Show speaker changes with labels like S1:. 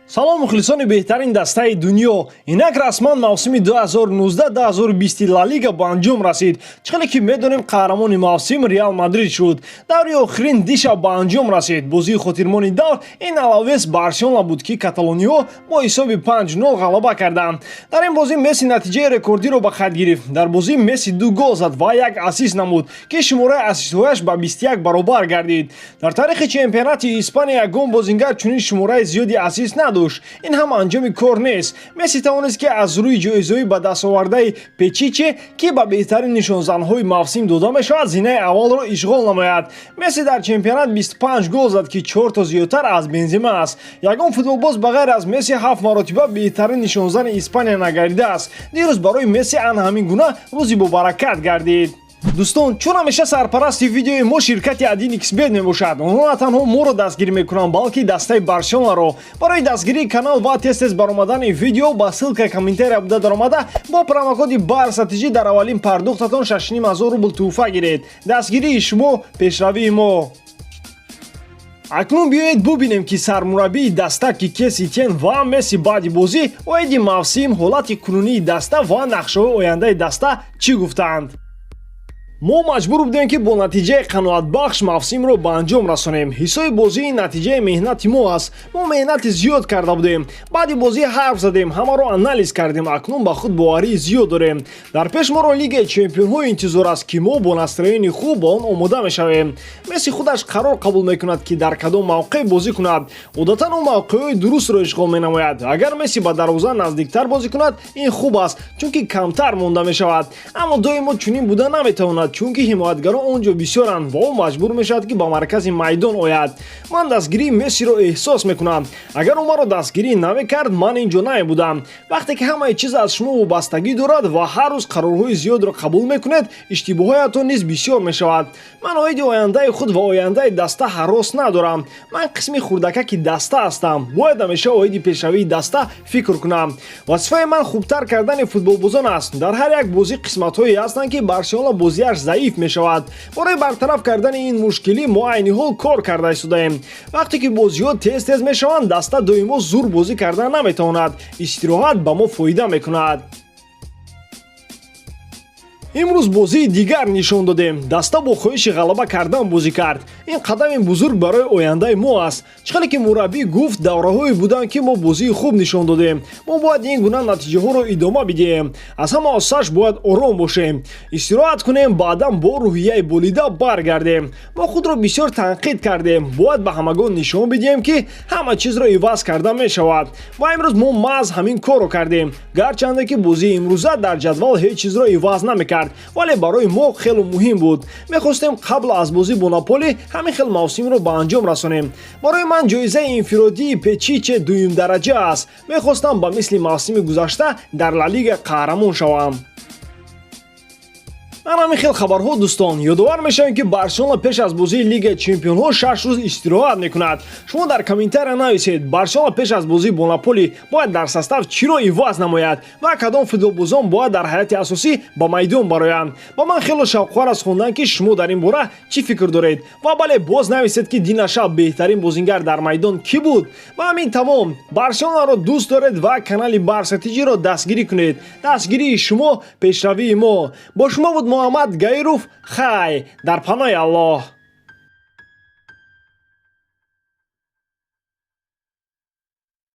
S1: Салом, мухлисони беҳтарин дастаи дунё! Инак расман мавсими 2019-2020 Ла Лига ба анҷом расид. Чӣ хеле ки медонем, қаҳрамони мавсим Реал Мадрид шуд. Даври охирин дишаб ба анҷом расид. Бозии хотирмони давр ин Алавес Барселона буд, ки каталониҳо бо ҳисоби 5-0 ғалаба карданд. Дар ин бозӣ Месси натиҷаи рекордиро ба қайд гирифт. Дар бозӣ Месси ду гол зад ва як ассист намуд, ки шумораи ассистҳояш ба 21 баробар гардид. Дар таърихи чемпионати Испания ягон бозингар чунин шумораи зиёди ассист надошт. Ин ҳам анҷоми кор нест. Месси тавонист, ки аз рӯи ҷоизаҳои ба дастовардаи Печиче, ки ба беҳтарин нишонзанҳои мавсим дода мешавад, зинаи аввалро ишғол намояд. Месси дар чемпионат 25 гол зад, ки чорто зиёдтар аз Бензима аст. Ягон футболбоз ба ғайр аз Месси ҳафт маротиба беҳтарин нишонзани Испания нагардидааст. Дирӯз барои Месси ана ҳамин гуна рӯзи бобаракат гардид. Дӯстон, чун ҳамеша сарпарасти видеои мо ширкати 1xBet мебошад, онҳо на танҳо моро дастгирӣ мекунанд, балки дастаи Барселонаро. Барои дастгирии канал ва тез-тез баромадани видео ба ссылка и комментария буда даромада, бо промокоди Барса ТЖ дар аввалин пардохтатон 6500 рубл тӯҳфа гиред. Дастгирии шумо — пешравии мо. Акнун биёед бубинем, ки сармураббии даста Кике Сетиен ва Месси баъди бозӣ оиди мавсим, ҳолати кунунии даста ва нақшаҳои ояндаи даста чӣ гуфтаанд. Мо маҷбур будем, ки бо натиҷаи қаноатбахш мавсимро ба анҷом расонем. Ҳисоби бозии натиҷаи меҳнати мо аст. Мо меҳнати зиёд карда будем. Баъди бозӣ ҳарф задем, ҳамаро анализ кардем. Акнун ба худ боварии зиёд дорем. Дар пеш моро Лигаи чемпионҳо интизор аст, ки мо бо настроение хуб ба он омода мешавем. Месси худаш қарор қабул мекунад, ки дар кадом мавқеъ бозӣ кунад. Одатан ӯ мавқеъҳои дурустро ишғол менамояд. Агар Месси ба дарвоза наздиктар бозӣ кунад, ин хуб аст, чунки камтар монда мешавад. Аммо доимо чунин буда наметавонад, чунки ҳимоятгарон он ҷо бисёранд ва ӯ маҷбур мешавад, ки ба маркази майдон ояд. Ман дастгирии Мессиро эҳсос мекунам. Агар ӯ маро дастгирӣ намекард, ман ин ҷо намебудам. Вақте ки ҳамаи чиз аз шумо вобастагӣ дорад ва ҳар рӯз қарорҳои зиёдро қабул мекунед, иштибоҳоятон низ бисёр мешавад. Ман оиди ояндаи худ ва ояндаи даста ҳарос надорам. Ман қисми хурдакаки даста ҳастам, бояд ҳамеша оиди пешравии даста фикр кунам. Вазифаи ман хубтар кардани футболбозон аст. Дар ҳар як бозӣ қисматҳое ҳастанд, ки Барселона бозиаш заиф мешавад. Барои бартараф кардани ин мушкилӣ мо айни ҳол кор карда истодаем. Вақте ки бозиҳо тез тез мешаванд, даста доимо зур бозӣ карда наметавонад. Истироҳат ба мо фоида мекунад. Имрӯз бозии дигар нишон додем. Даста бо хоҳиши ғалаба кардан бозӣ кард. Ин қадами бузург барои ояндаи мо аст. Чӣ хеле ки мураббӣ гуфт, давраҳое буданд, ки мо бозии хуб нишон додем. Мо бояд ин гуна натиҷаҳоро идома бидиҳем. Аз ҳама осаш бояд ором бошем, истироҳат кунем, баъдан бо рӯҳияи болида баргардем. Мо худро бисёр танқид кардем. Бояд ба ҳамагон нишон бидиҳем, ки ҳама чизро иваз карда мешавад, ва имрӯз мо маҳз ҳамин корро кардем. Гарчанде ки бозии имрӯза дар ҷадвал ҳеҷ чизро иваз намекард, вале барои мо хело муҳим буд. Мехостем қабл аз бозӣ бо Наполи ҳамин хел мавсимро ба анҷом расонем. Барои ман ҷоизаи инфиродии Печиче дуюмдараҷа аст. Мехостам ба мисли мавсими гузашта дар Ла Лига қаҳрамон шавам. Ан ҳамин хел хабарҳо, дӯстон. Ёдовар мешавем, ки Барселона пеш аз бозии Лигаи чемпионҳо 6 рӯз истироҳат мекунад. Шумо дар комментария нависед: Барселона пеш аз бозӣ бо Наполи бояд дар состав чиро иваз намояд ва кадом футболбозон бояд дар ҳайати асосӣ ба майдон бароянд? Ба ман хело шавқовар аст хондан, ки шумо дар ин бора чӣ фикр доред. Ва бале, боз нависед, ки дина шаб беҳтарин бозингар дар майдон кӣ буд. Ба ҳамин тамом. Барселонаро дӯст доред ва канали Барса ТЖро дастгирӣ кунед. Дастгирии шумо — пешравии мо. Бо шумо буд Муҳаммад Гаиров. Хай, дар паноҳи Аллоҳ.